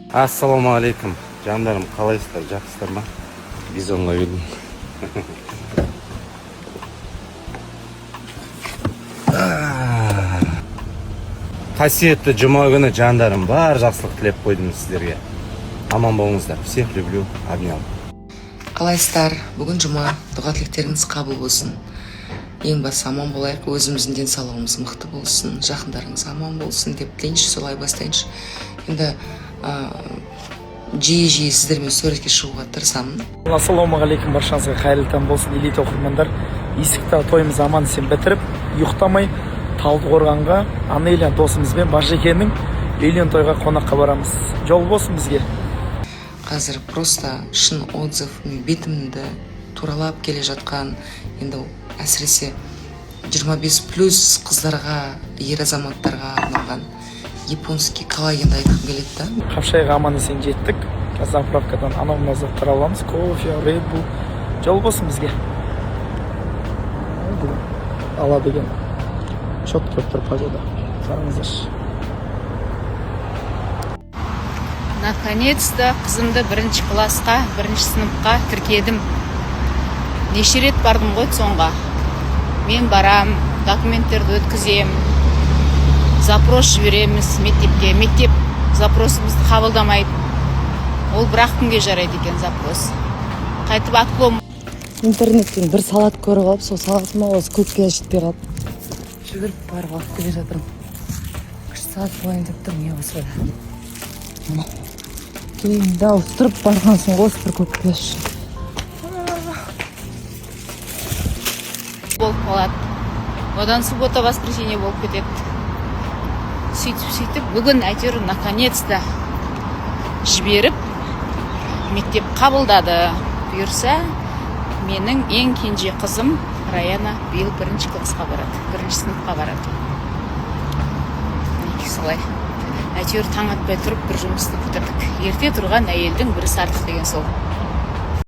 Ассалаумағалейкум, жандарым, қалайсыздар, жақсысыздар ма? Бизонға келдім. Қасиетті жұма күні, жандарым, бар жақсылық тілеп қойдым сіздерге. Аман болыңыздар. Всех люблю, обнял. Қалайсыздар? Бүгін жұма, дұға тілектеріңіз қабыл болсын. Ең бастысы, аман болайық, өзіміздің денсаулығымыз мықты болсын, жақындарыңыз аман болсын деп тілейінші, солай бастайыншы. Енді жиі жиі сіздермен суретке шығуға тырысамын. Ассалаумағалейкум, баршаңызға қайырлы таң болсын, элита оқырмандар! Есікті тойымыз аман есен бітіріп, ұйықтамай Талдықорғанға Анеля досымызбен Бажекенің үйлену тойға қонаққа барамыз. Жол болсын бізге! Қазір просто шын отзыв, мен бетімді туралап келе жатқан, енді әсіресе 25 плюс қыздарға, ер азаматтарға арналған японский коллагенді айтқым келеді да. Қапшағайға аман есен жеттік. Қазір заправкадан анау мынау заттар аламыз, кофе, Red Bull. Жол болсын бізге! Бүгін ала деген четко болып тұр погода, қараңыздаршы. Наконец-то қызымды бірінші классқа, бірінші сыныпқа тіркедім. Неше рет бардым ғой ЦОНға. Мен барам, документтерді өткізем, запрос жібереміз мектепке. Мектеп запросымызды қабылдамайды. Ол бір ақ күнге жарайды екен запрос. Қайтып отклон. Интернеттен бір салат көріп алып, сол салатыма осы көк пияз жетпей қалып, жүгіріп барып алып келе жатырмын. Күшті салат болайын деп тұр, не болса да. Міне, киімді ауыстырып барғансың ғой осы бір көк пияз үшін. Болып қалады. Одан суббота, воскресенье болып кетеді. Сөйтіп, сөйтіп, бүгін әйтеуір наконец-то жіберіп, мектеп қабылдады. Бұйырса, менің ең кенже қызым Раяна биыл бірінші классқа барады, бірінші сыныпқа барады. Мінекей, солай. Әйтеуір таң атпай тұрып бір жұмысты бітірдік. Ерте тұрған әйелдің бір ісі артық деген сол.